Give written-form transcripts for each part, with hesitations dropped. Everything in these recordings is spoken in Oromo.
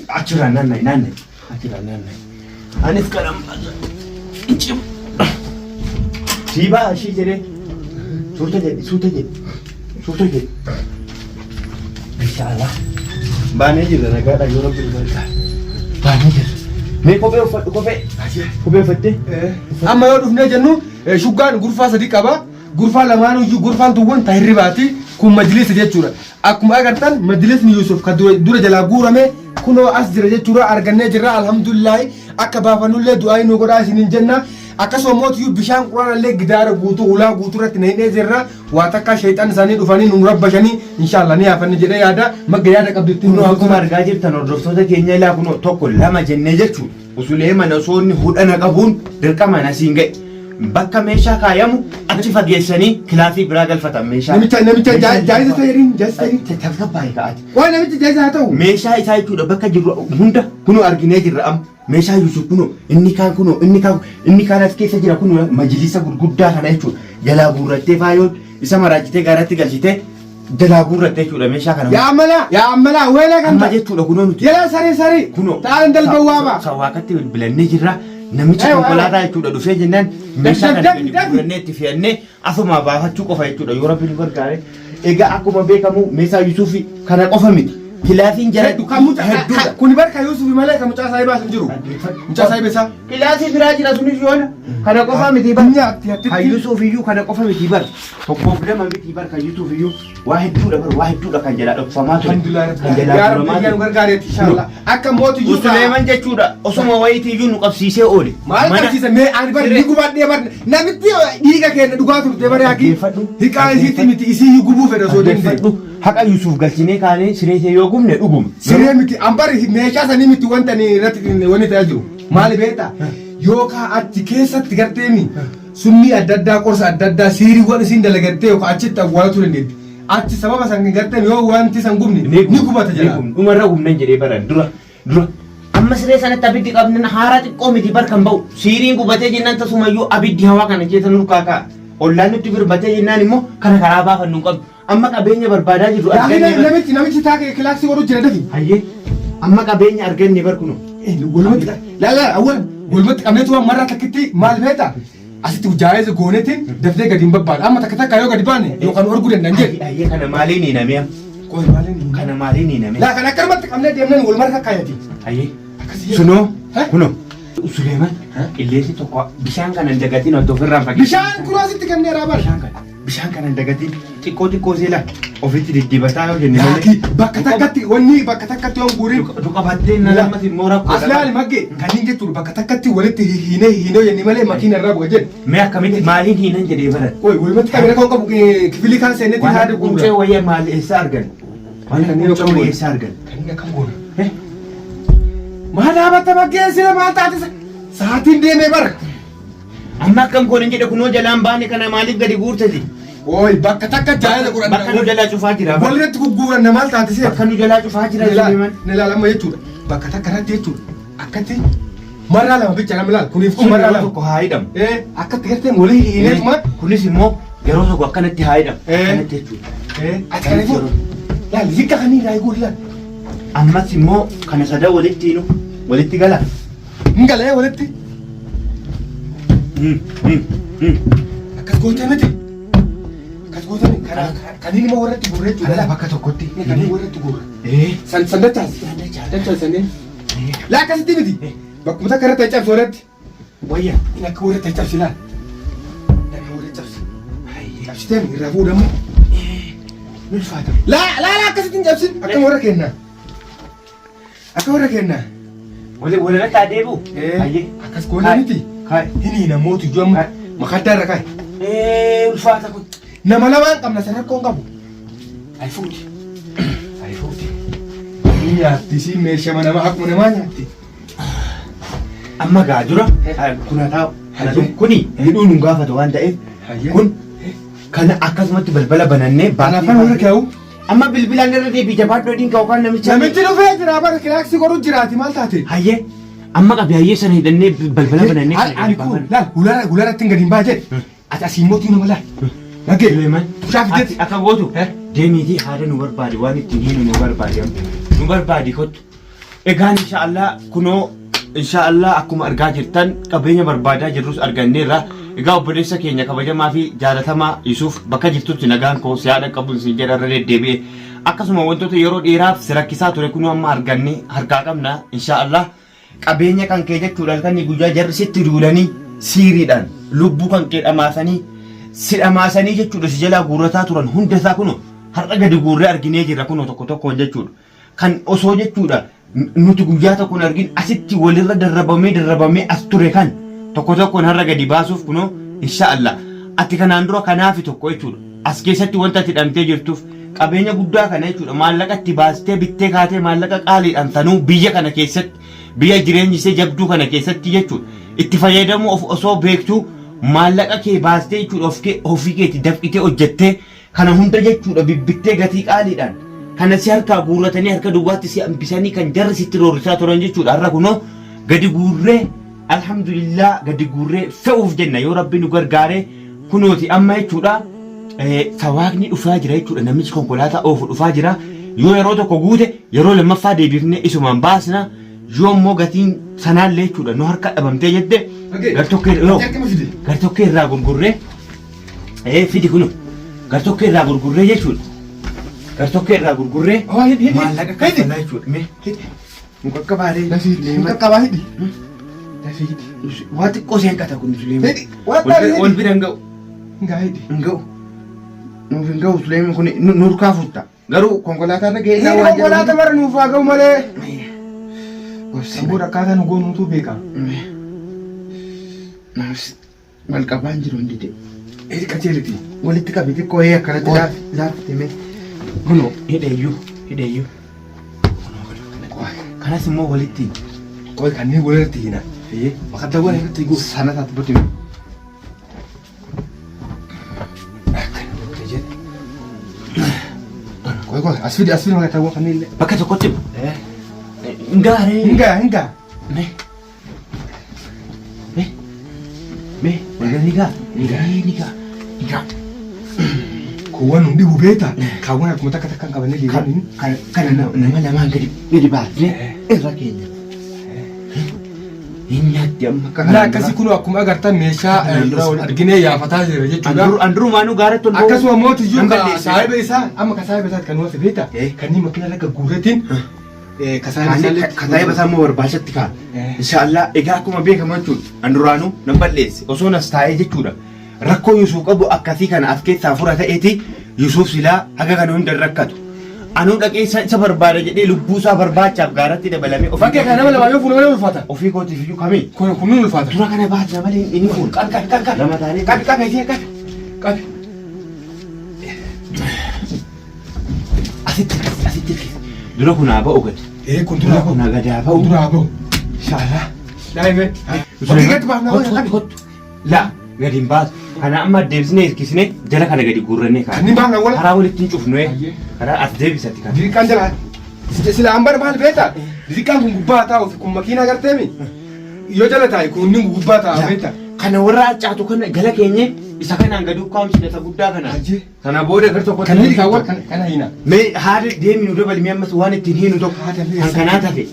Achirraa naanna'i naanna'i. Achirraa naanna'i. Anis kanan cimu. Sii baa ishii jedhee. Suuta jedhi suuta jedhi. Suuta jedhi. Inshaallah. Baanee jirra nagaadha yoo rabbi nu gargaare. Baanee jirra. Mee kophee uffadhu kophee. Kophee uffattee? Amma yoo dhufnee jennu shuggaan gurfaa sadi qaba. Gurfaa lamaanuyyuu gurfaan tuwwan ta hirribaati. Kun majlisa jechuudha. Akkuma agartan majlisni Yuusuf ka dura jalaa guurame kunoo as jira jechuudha. Argannee jirra alhamdulillaahi. Akka baafannullee du'aayii nu godhaa isiniin jenna. Akkasuma mootiyyuu bishaan quraanallee gidaara guutuu hulaa guutuu irratti naqnee jirra. Waa takka shayxaan isaanii dhufanii nu rabbashanii inshaallah ni yaafanne jedhee yaada. Magga yaada qabdu ittiin Kunoo akkuma argaa jirtan hordoftoota keenya ilaa kunoo tokko lama jennee jechuudha. Usuleeman osoo inni hudhana qabuun dirqamaan asiin ga'e. Bakka meeshaa kaayamu achi fageessanii kilaasii biraa galfatan meeshaa. Namicha jaayiza ta'e jedhiin jaayiza ta'e jedhiin. Tasgabbaa'e ka'aati. Waa namichi jaayiza haa ta'u. Meeshaa isaa jechuudha bakka jirru hunda kunoo arginee jirra amma. Meeshaa Yusuf kunoo inni kaan kunoo inni kaan inni kaan as keessa jira kunoo majlisa gurguddaa kana jechuudha. Jalaa guurrattee faayoon isa maraachitee gaaratti galchitee jalaa guurratte jechuudha meeshaa kana. Yaa ammalaa yaa ammalaa weelee kan Amma jechuudha kunoo nuti. Yalaa saree saree. Kunoo. Ta'an dalbawwaaba. Sawaakatti bilbilannee jirra. Namichi Ewa, ewa. konkolaataa jechuudha dhufee jennaan meeshaa kana dafi, gadi dafi. guurrannee itti fe'annee asumaa baafachuu qofa jechuudha yoo rabbi nu gargaare. Egaa akkuma beekamu meeshaa Yusufi kana qofa miti. Kilaasiin jara Heddu kan mucaa hedduudha. kuni barka Yuusuf malee kan mucaa saahibaas hin jiru. Mucaa saahiba isaa. Kilaasii biraa jira sunis yoona kana qofa miti bar. Nyaatti hattitti. Kan Yusuuf iyyuu kana qofa miti bar. Tokkoof lama miti bar kan Yusuuf iyyuu waa hedduudha bar waa hedduudha kan jalaa dhokfamaa ture. Alhamdulillah rabbil Kan jalaa yaa rabbi guuramaa yaa nu ture. gargaareeti inshallah. Akka mootii Yuusaa. Usuleeman jechuudha osuma wayitii iyyuu nu qabsiisee oole. Maal Mana- qabsiisa mee ani bar ni gubadhee bar namitti dhiiga keenya dhugaa turte bare haki Dhaggeeffadhu. hiqaa isiitti miti isii gubuu fedha osoo danda'e. Dhaggeeffadhu. Haqa Yusuuf galchinee kaanee siree ishee yoo gubne dhuguma. Siree miti an bari meeshaa sanii miti wanta ani irratti wanni ta'aa jiru. Maali beektaa? Yookaan achi keessatti garteemi summii adda addaa qorsa adda addaa siiriiwwan isiin dalagattee yookaan achitti awwaalachuu dandeetti. Achi sababa san garteemi yoo wanti san gubne ni gubata Ni jala. gubna. Dhumarra gubnan jedhee baran dura dura. Amma siree sanatti abiddi qabnan haaraa xiqqoo miti bar kan ba'u. Siiriin gubatee jennaan tasumayyuu abiddi hawaa kana keessa nurkaa ka'a. Ollaan nutti birbatee jennaan immoo kana karaa baafannu hin qabnu. Amma qabeenya barbaadaa jirru Yaani arganne bar. namichi namichi taakee kilaaksii godhu jira dafi. Hayyee. Amma qabeenya arganne bar kunoo. Walumatti laa laa awwal walumatti qabneetu waan marraa takkitti maal beektaa? Asitti jaayiza goonetiin daftee gadi hin babbaane. Amma takka takka yoo gadi baane yookaan arguu danda'an jedhe. Hayyee kana maaliin hiinamee amma? Qoy maaliin hin Kana maaliin hiinamee? Laa kan akkanumatti qabnee deemneen walumarra kakkaayati. Hayyee. Akkasii jedhe. Sunoo Eh? kunoo. Suleeman qilleensi tokko bishaan kana hin dagatiin otoo ofirraa hin fageessin. Bishaan kunoo asitti kenneeraa bara. Bishaan kana bishaan kana hin dagatiin xiqqoo xiqqoo seela ofitti diddibataa yoo jenne malee. Laaki bakka takkatti wanni bakka takkatti waan guurin. Duqabattee na lammas immoo rakkoo. As laali magge kanneen jechuun bakka takkatti walitti hiinee hiinee jenne malee makiina irraa bu'a jedhe. Mee akkamitti maaliin hiinan jedhee baran. Qoy walumatti qabee rakkoo qabu kifilii kaan seenetti Waan haadha akka quncee guura. wayii maal eessa argan? Waan akka Kanneen quncee akkam wayii goona? eessa argan? Kanneen akkam goona? Eh? Maal dhaabatta maggee sila maal taate sa'aatiin deemee bara. Amma akkam goone jedhe kunoo jalaan baane kana maaliif gadi guurtati? Ooy bakka takka jaalala godhanna. Bakka nu jalaa cufaa jira. Walirratti gugguuranna maal taate seeta? Bakka nu jalaa cufaa jira Suleeman. Ni ilaalama jechuudha. Bakka takka irratti jechuudha. Akkatti marraa lama bicha lama ilaal. Kuniif kun Kun marraa yeroo lama. tokko haa hidhamu. Ee akkatti gartee walii hiineetuma. Kunis immoo yeroo tokko akkanatti haa hidhamu. Eh. Akkanatti jechuudha. Ee ati kana fuudhu. Laal hiikka kan irraa eeguu laal. Ammas immoo kana sadan walitti hinu walitti gala. Hin galee walitti. Akkas gootee miti. Akkas gootee miti. Kana kan inni immoo warratti gurree jechuudha. Kana bakka tokkotti. Kan inni warratti gurra. Eh. San san dachaas. Dachaas sanneen. Laa akkasitti miti. Bakkuma takka irratti cabsu warratti. Wayya. Inni akka warratti cabsi laal. Akka warratti cabsi. Cabsitee irraa fuudhamu. Ulfaata. Laa laa laa akkasitti hin cabsin. Akka warra kennaa. Akka warra kennaa. Wali walirratti haa deebi'u. Hayyee. Akkas goonee miti. Kaay. Hini namoota iyyuu amma makaddaa irra kaay. Ulfaata kun. Nama lamaan qabna san rakkoo hin qabu. Ay fuuti. Ay fuuti. Ni nyaatti isiin meeshama namaa akkuma namaa nyaatti. Amma gaa dura kun haa taa'u. Hayyee. Kuni hidhuu nun gaafatu waan ta'eef Hayyee. kun kana akkasumatti balbala banannee Kan afaan warra kaa'u. Amma bilbilaan irra deebii jabaadhu hidhiin ka'u kan namicha. Namichi dhufee jira bara kilaaksii godhu jiraati maal taate? Hayyee amma qabi hayyee sana hidhannee balbala banannee kana Ani gadi kun baafna. laal hulara hulara ittiin gadi hin baa jedhe. Ati asii mootii nama laal. Nagee. Suleeman Tushaa fideeti. ati akka gootu Eh? deemiitii haada nu barbaadi waan ittiin hiinu nu barbaadi amma. Nu barbaadi kottu. Egaan inshaallah kunoo inshaallah akkuma argaa jirtan qabeenya barbaadaa jirrus arganneerra. Egaa obboleessa keenya kabajamaa fi jaalatamaa Yusuuf bakka jirtutti nagaan koo si haadha qabuun siin jedha irra deddeebi'e. Akkasuma wantoota yeroo dheeraaf si rakkisaa ture kunoo amma arganne harkaa qabna inshaallah. Qabeenya kan kee jechuudha halkanii guyyaa jarri sitti duulanii siiriidhaan lubbuu kan kee dhamaasanii si dhamaasanii jechuudha si jalaa guurrataa turan hunda isaa kunoo har'a gadi guurree arginee jirra kunoo tokko tokkoon jechuudha. Kan osoo jechuudha nuti guyyaa tokko hin argin asitti walirra darrabamee darrabamee as ture kan tokko tokkoon har'a gadi baasuuf kunoo insha Allah ati kanaan dura kanaafi tokko jechuudha as keessatti wanta ati hidhamtee jirtuuf qabeenya guddaa kana jechuudha maallaqa itti baastee bittee kaatee maallaqa qaaliidhaan sanuu biyya kana keessatti biyya jireenyi ishee jabduu kana keessatti jechuudha itti fayyadamuu of osoo beektuu maallaqa kee baastee jechuudha of kee ofii keetti dafqitee hojjettee Kana hunda jechuudha bibbittee gatii qaaliidhaan kana si harkaa guurratanii harka duwwaatti si hambisanii kan jarri sitti roorrisaa turan jechuudha. Har'a kunoo gadi guurree alhamdulillah gadi guurree fe'uuf jenna yoo rabbi nu gargaaree kunooti amma jechuudha sawaaqni dhufaa jira jechuudha namichi konkolaataa oofu dhufaa jira yoo yeroo tokko guute yeroo lammaffaa deebifnee isumaan baasna yoo immoo gatiin sanaallee jechuudha nu harka dhabamtee jette gartokkee yoo gartokkee irraa gurgurree Ee fidi kunu gartokkee irraa gurgurree jechuudha. Gartokkee irraa gurgurree Oh, hidhi, hidhi. maallaqa Hidhi. kaffalaa jechuudha. Mee hidhi. Nu qaqqabaalee. Dafii hidhi. Suleeman. Qaqqabaa hidhi. Dafii hidhi. Waa xiqqoo si hanqata kun Suleeman. Hidhi. Waa xaarii hidhi. Wal bira hin ga'u. Hingaa hidhi. Hin ga'u. Nuuf hin ga'u Suleeman kun nurkaa futta. Garuu konkolaataa irra ga'ee Hidhi waan konkolaataa mara nuuf haa ga'u malee. Obsi. Sammuu akkaataa nu goonuutu beeka. Wal qabaan jiru hin dide. Hidhi qajeeliti. Walitti qabi xiqqoo ee akkanatti Qoy. laaf laaffite mee. Kunoo hidheeyyuu hidheeyyuu. Kunoo kanas immoo walitti Qoy kanneen walirratti hina. Makaddaawwan irratti guutu. sana taatu buti. Akkana gootee jedhe. Qoy qoy as fidi as fidi makaddaawwan kanneen illee. Bakka tokkotti. Hin gaaree. Hingaa hingaa. Mee. Mee. Mee. Wal ni gaa. Ni gaa. Ni gaa. Ni gaa. Kuuwwan hundi beektaa? Kaawwan akkuma takka takkaan qabannee deeman. Kana nama lamaan gadi gadi baasnee irra keenya. Hin nyaatti amma akka Laa akkasii kun akkuma agartan meeshaa Kanaan dura wal- arginee yaafataa jira jechuudha. Andurumaanuu gaaratti ol ba'uu. Akkasuma mootiyyuu Nan ka balleesse. saahiba isaa amma ka saahiba isaati kan nuti beektaa? Kanneen makiina irra gagguuretiin ka saahiba isaallee Ka saahiba isaa immoo barbaachatti ka'a. Inshaallah egaa akkuma beekamu jechuudha. Anduraanuu nan balleesse osoo nas taa'ee jechuudha. Rakkoo Yusuuf qabu akkasii kana as keessaa fura ta'eeti Yusuuf silaa haga kana hunda hin rakkatu. Anuu dhaqee isa isa barbaada jedhee lubbuu isaa barbaachaaf gaaratti dabalamee ofii Fakkii kana nama lama yoo fuune malee ulfaata. Ofii kootiif iyyuu kamii? Kun kun ni ulfaata. Dura kana baasna malee inni fuudha. Qabi qabi qabi qabi. Lama taanee. Qabi qabi qabi qabi. Qabi. Asitti asitti hirkisi. Dura kun haa ba'u gadi. Ee kun Dura dura kun haa gadi haa ba'u. Dura haa ba'u. Inshaallah. Daa'imee. Fakkii gadi baafna Kottu qabi. kottu. Laa gadi hin baasu. Kana amma deebisnee hirkisnee jala kana gadi guurrannee kaana. Kanneen baafna wala. Karaa walitti hin cufnu. Ayyee. Karaa as deebisatti kana. Diriqaan jala. Sila hambara maal beektaa? Diriqaan kun gubbaa taa'u fi kun makiinaa garteemi. Yoo jala taa'e kun inni gubbaa taa'a beektaa? Kana warra accaatu kana jala keenye isa kanaan gadi ukkaamsine isa guddaa kana. Ayyee. Sana booda gar tokkotti. Kanneen kaawwan kana hina. Mee haala deemi nu dabali mee ammas waan ittiin hiinu tokko Haata kan kanaa tafe.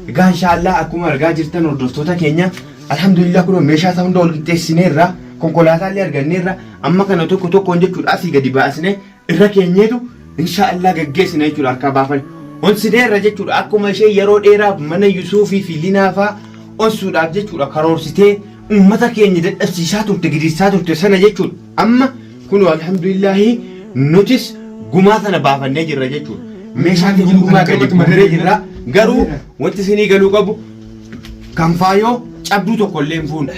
Egaa inshaallah akkuma argaa jirtan hordoftoota keenya alhamdulillah kunoo meeshaa isaa hunda wal qixxeessineerra konkolaataa illee arganneerra amma kana tokko tokkoon jechuudha asii gadi baasnee irra keenyeetu inshaallah gaggeessina jechuudha harkaa baafan. Onsineerra jechuudha akkuma ishee yeroo dheeraaf mana Yusuufii fi Linaa fa'aa onsuudhaaf jechuudha karoorsitee uummata keenya dadhabsiisaa turte gidirsaa turte sana jechuudha amma kunoo alhamdulillaahi nutis gumaa sana baafannee jirra jechuudha. Meeshaa keenya gumaa gadi guurree jirra. Garuu wanti isinii galuu qabu kan faayoo cabduu tokko illee hin fuune.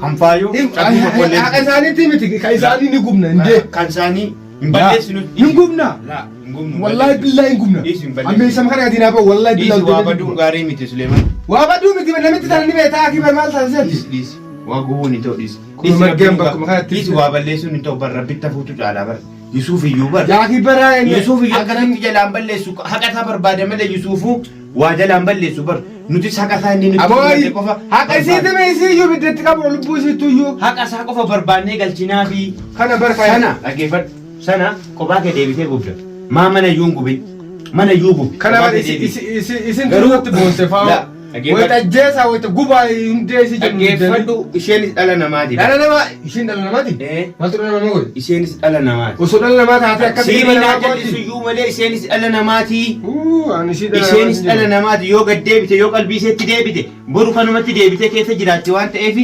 Kan faayoo cabduu tokko illee hin Haqa fuune. isaaniitti miti ka isaanii ni gubna hin dee. Kan isaanii hin balleessinu. Hin gubna. Laa hin gubnu. Wallahi billahi hin gubna. Dhiisi hin balleessinu. Amma isa kana gadi naa ba'u wallahi Dhiisi billahi. waa baduun gaarii miti Suleeman. Waa baduu miti namitti tana ni beektaa akii bar maal taasiseeti. Dhiisi dhiisi. Waa gubuun hin ta'u dhiisi. Kun Dhiisi maggeen rabbiin bakkuma kanatti Dhiisi waa balleessuun hin ta'u bar rabbitti hafuutu caalaa bar. Yusuuf iyyuu bar. Yaakii baraa inni. Yusuuf iyyuu akkanatti jalaan balleessu haqa isaa barbaada malee Yusuufuu waa jalaan balleessu bar. Nutis haqa isaa inni nutti Abooyi mul'ate qofa haqa isiiti mee isii iyyuu biddeetti qabu lubbuu isiittu iyyuu. Haqa isaa qofa barbaannee galchinaa fi Kana bar faaya. sana dhaggeeffadhu. Sana kophaa kee deebitee gubda. Maa mana iyyuu hin gubin. Mana iyyuu gubi. Kana Kophaa bara kee deebi'i. isin Garuu- duratti boonte La, fa'aa. dhaggeeffadhu. Wayita ajjeesaa wayita gubaa hundee isii jedhu. Dhaggeeffadhu isheenis dhala namaati. Dhala namaa ishiin dhala namaati? Eh. Maaltu dhala namaa godhe? Isheenis dhala namaati. Osoo dhala namaa taate akkamitti Siiriin ilma haa namaa gooti? jallisu iyyuu malee isheenis dhala namaati. Uu, ani ishii dhala Isheenis namaati dhala jedhu. namaati yoo gad deebite yoo qalbii isheetti deebite boru kanumatti deebitee keessa jiraatti waan ta'eef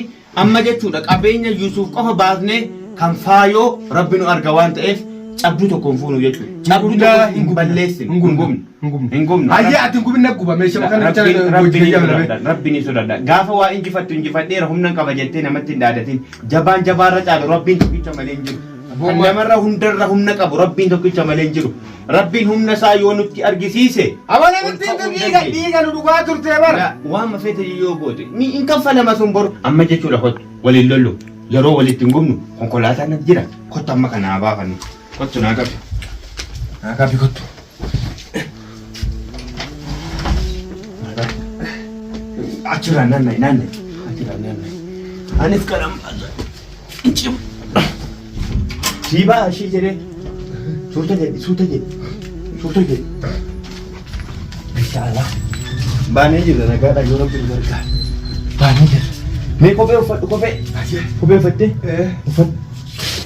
amma jechuudha qabeenya Yuusuuf qofa baasnee kan faayoo rabbi nu arga waan ta'eef cabduu tokko hin fuunu jechuudha. Cabduu tokko hin balleessinu. Hin Hin gubnu. gubnu. Hin gubnu. Hin gubnu. Hayyee ati hin gubin na guba meeshaa kana bicha Rabbi ni hojii sodaadha. Rabbi ni sodaadha. Gaafa waa injifattu injifadheera humna qaba jettee namatti hin dhaadatin. Jabaan jabaarra caalu Rabbiin tokkicha malee hin jiru. Kan namarra hundarra humna qabu Rabbiin tokkicha malee hin jiru. Rabbiin humna isaa yoo nutti argisiise. Amala bittiin ol ka'uu dhiiga dandeenya. dhiiga nu dhugaa turte bara. La, waan mafeete yoo goote ni hin kaffalama sun boru. Amma jechuudha kottu waliin lollu yeroo walitti hin gubnu konkolaataan as jira kottu amma kana haa baafannu kottu naa qabi. Naa qabi kottu. Achirraa naanna'i naanna'i achirraa naanna'i. Anis kana cimu. Siibaa ishii jedhee suuta jedhi suuta jedhi suuta jedhi. Inshaallah. Baanee jirra nagaadha yoo rabbi nu gargaara. Baanee jirra. Mee kophee uffadhu kophee. Kophee uffattee? Uffadhu.